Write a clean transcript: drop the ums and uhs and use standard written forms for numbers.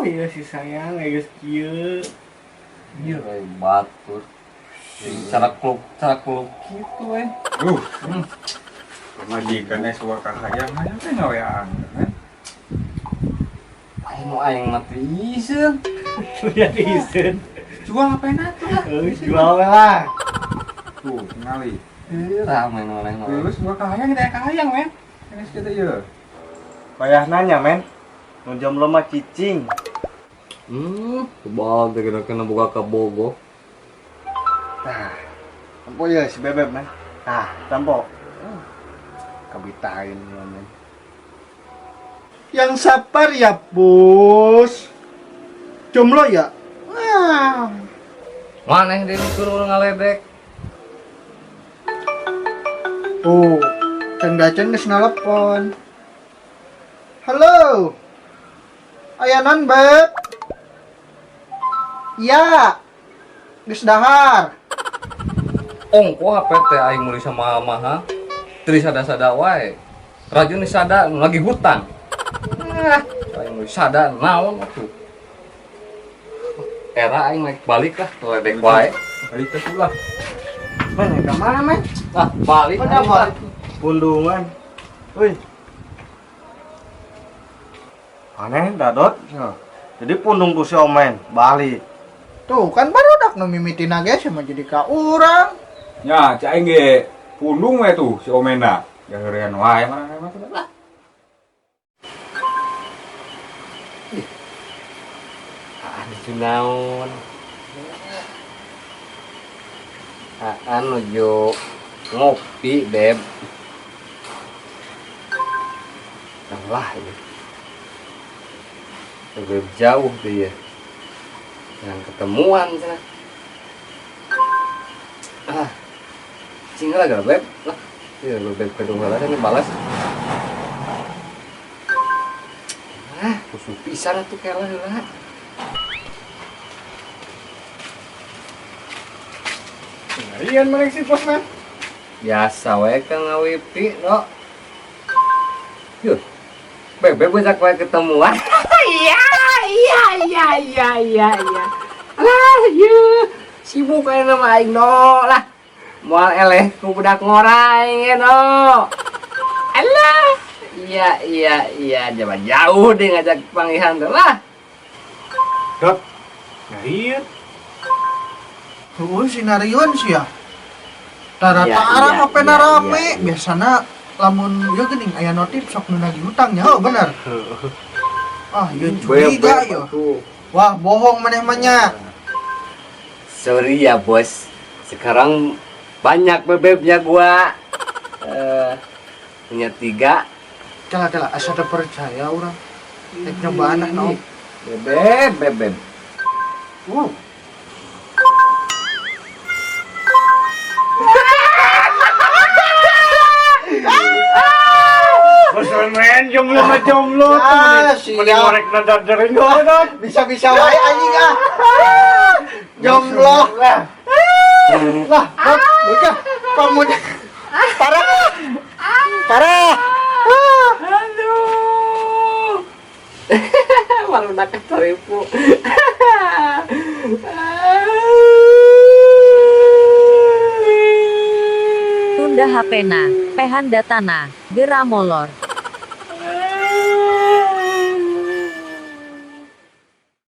Iya si sayang geus kieu. Iya, batur. Cara klub gitu we. Pamajikan suka kahayang hayang teh ngawean kan. Aing nu aing mah teu iseun. Lihat iseun. Jual ngapain atuh lah. Jual we lah. Tuh, tingali. Rame maneh mah. Terus suka kahayang teh kahayang men. Geus kitu ieu. Payah nanya men. Nu jomblo mah cicing. Kebal teh kena buka kabogoh. Tah. Tempo ya si Bebeb men. Tah, tempo. Kabitain men. Yang sabar ya, Bos. Jomblo ya? Wah. Maneh deui nu ngaledek. Tuh, can geus nelepon. Halo. Aya non, Beb? Iya. Geus dahar. Ongko HP teh aing meuli sama mahal. Teu sada-sada wae. Rajun sada lagi hutang. Aing meuli sada naon atuh. Era aing naik balik lah, ledek wae. Balik ke lah. Men, ka mana men? Ah, balik. Mana balik? Pundungan. Wih. Aneh dadot. Jadi pundung tuh si Omen, balik. Tuh kan barudak nu mimitina ge sama jadi ka urang. Ya, cak aing ge pundung we tuh si Omena. Gaherean wae mana mah lah. Ah, nuju naon? Ah, nuju ngopi, Beb. Lah ini. Beb jauh dia. Jangan ketemuan sana. Ah. Cing lah gara Beb. Lah, iya Beb kedua lah ini balas. Ah, kusu pisan atuh kelah heula. Ngarian maneh si Bos men. Biasa we ka ngawipi, no. Yuh. Beb bejak wae ketemuan. Iya. Lah, ieu sibuk aya nama aing no lah. Moal eleh ku budak ngora aing no. Alah. Iya, zaman jauh deh ngajak panggihan tuh lah. Dot. Ngarian. Tuh sinarion sih ya. Tara-tara Iya, HP na rame. iya. Biasana lamun ieu geuning aya notif sok nu nagih hutang nya, heuh bener. Ah, ieu curiga ieu. Wah, bohong maneh mah nya. Sorry ya, Bos. Sekarang banyak bebebnya gua. Punya 3. Kela asa teu percaya urang. Rek nyobaan ah naon. Bebeb. Wow. Bos men, jomblo mah jomblo. Ah, siap. Mending ngorek dadadering dot. Bisa-bisa wae anjing ah. Jomblo. Lah. Lah, Bot, bocah kamu parah. Parah. Aduh. Malu nak seribu. Tunda HP-na, pehan datana, gera molor.